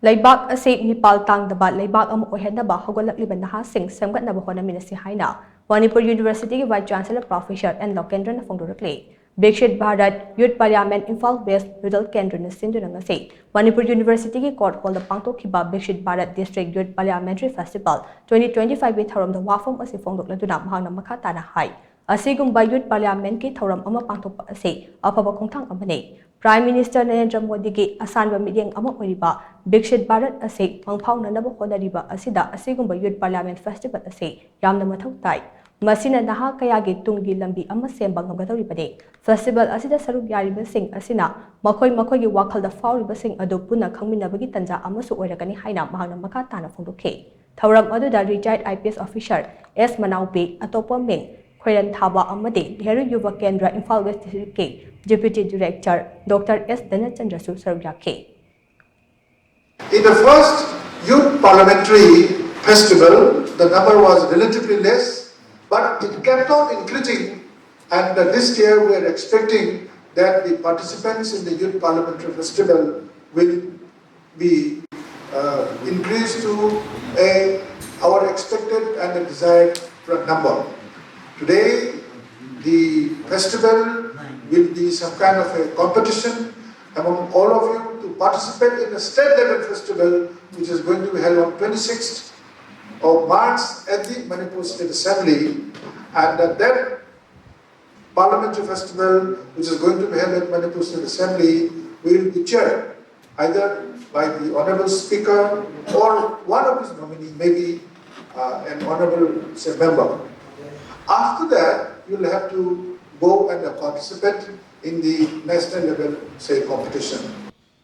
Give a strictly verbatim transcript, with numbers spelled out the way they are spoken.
ꯂꯩꯕꯥꯛ ꯑꯁꯤ ꯃꯤꯄꯥꯜ ꯇꯥꯡꯗꯕ ꯂꯩꯕꯥꯛ ꯑꯃ ꯑꯣꯏꯍꯟꯅꯕ ꯍꯧꯒꯠꯂꯛꯂꯤꯕ ꯅꯍꯥꯁꯤꯡ ꯁꯦꯝꯒꯠꯅꯕ ꯍꯣꯠꯅꯃꯤꯟꯅꯁꯤ ꯍꯥꯏꯅ ꯃꯅꯤꯄꯨꯔ ꯌꯨꯅꯤꯚꯔꯁꯤꯇꯤꯒꯤ Vice Chancellor Professor N ꯂꯣꯀꯦꯟꯗ꯭ꯔꯅ ꯐꯣꯡꯗꯣꯔꯛꯂꯤ꯫ Viksit Bharat youth parliament Imphal west nodal ꯀꯦꯟꯗ꯭ꯔꯅ ꯁꯤꯟꯗꯨꯅ ꯉꯁꯤ ꯃꯅꯤꯄꯨꯔ ꯌꯨꯅꯤꯚꯔꯁꯤꯇꯤꯒꯤ ꯀꯣꯔꯠ ꯍꯣꯜꯗ ꯄꯥꯡꯊꯣꯛꯈꯤꯕ Viksit Bharat district youth parliamentary festival twenty twenty ꯐꯥꯏꯚꯀꯤ ꯊꯧꯔꯝꯗ ꯋꯥꯐꯝ ꯑꯁꯤ ꯐꯣꯡꯗꯣꯛꯂꯗꯨꯅ ꯃꯍꯥꯛꯅ ꯃꯈꯥ ꯇꯥꯅ ꯍꯥꯏ, ꯑꯁꯤꯒꯨꯝꯕ ꯌꯨꯠ ꯄꯥꯔꯂꯤꯌꯥꯃꯦꯟꯀꯤ ꯊꯧꯔꯝ ꯑꯃ ꯄꯥꯡꯊꯣꯛꯄ ꯑꯁꯤ ꯑꯐꯕ ꯈꯣꯡꯊꯥꯡ ꯑꯃꯅꯤ꯫ Prime Minister ꯅꯔꯦꯟꯗ꯭ꯔ ꯃꯣꯗꯤꯒꯤ ꯑꯁꯥꯟꯕ ꯃꯤꯠꯌꯦꯡ ꯑꯃ ꯑꯣꯏꯔꯤꯕ ꯕꯤꯛꯁꯤꯠ ꯚꯥꯔꯠ ꯑꯁꯤ ꯃꯪꯐꯥꯎꯅꯅꯕ ꯍꯣꯠꯅꯔꯤꯕ ꯑꯁꯤꯗ ꯑꯁꯤꯒꯨꯝꯕ ꯌꯨꯠ ꯄꯥꯔꯂꯤꯌꯥꯃꯦꯟ ꯐꯦꯁꯇꯤꯚꯦꯜ ꯑꯁꯤ ꯌꯥꯝꯅ ꯃꯊꯧ ꯇꯥꯏ꯫ ꯃꯁꯤꯅ ꯅꯍꯥ ꯀꯌꯥꯒꯤ ꯇꯨꯡꯒꯤ ꯂꯝꯕꯤ ꯑꯃ ꯁꯦꯝꯕ ꯉꯝꯒꯗꯧꯔꯤꯕꯅꯤ꯫ ꯐꯦꯁꯇꯤꯚꯦꯜ ꯑꯁꯤꯗ ꯁꯔꯨꯛ ꯌꯥꯔꯤꯕꯁꯤꯡ ꯑꯁꯤꯅ ꯃꯈꯣꯏ ꯃꯈꯣꯏꯒꯤ ꯋꯥꯈꯜꯗ ꯐꯥꯎꯔꯤꯕꯁꯤꯡ ꯑꯗꯨ ꯄꯨꯟꯅ ꯈꯪꯃꯤꯟꯅꯕꯒꯤ ꯇꯥꯟꯖꯥ ꯑꯃꯁꯨ ꯑꯣꯏꯔꯒꯅꯤ ꯍꯥꯏꯅ ꯃꯍꯥꯛꯅ ꯃꯈꯥ ꯇꯥꯅ ꯐꯣꯡꯗꯣꯛꯈꯤ꯫ ꯊꯧꯔꯝ ꯑꯗꯨꯗ retired I P S officer S ꯃꯅꯥꯎꯄꯤ, ꯑꯇꯣꯞꯄ ꯃꯤꯡ ꯈꯣꯏꯔꯟ ꯊꯥꯕ ꯑꯃꯗꯤ ꯅꯦꯍꯔꯨ ꯌꯨꯕ ꯀꯦꯟꯗ꯭ꯔ ꯏꯝꯐꯥꯜ ꯋꯦꯁ ꯗꯤꯁꯇ꯭ꯔꯤꯛꯀꯤ Deputy Director Doctor S ꯙꯅꯆꯟꯗ꯭ꯔꯁꯨ ꯁꯔꯨꯛ ꯌꯥꯈꯤ꯫ In the first Youth Parliamentary Festival, the number was relatively less, but it kept on increasing, and uh, this year we are expecting that the participants in the Youth Parliamentary Festival will be uh, increased to a, our expected and the desired number. Today, the festival will be some kind of a competition among all of you to participate in a state level festival which is going to be held on twenty-sixth of March at the Manipur State Assembly, and uh, that parliamentary festival which is going to be held at Manipur State Assembly will be chaired either by the Honorable Speaker or one of his nominee, maybe uh, an Honorable, say, member. After that, you'll have to go and uh, participate in the national level, say, competition.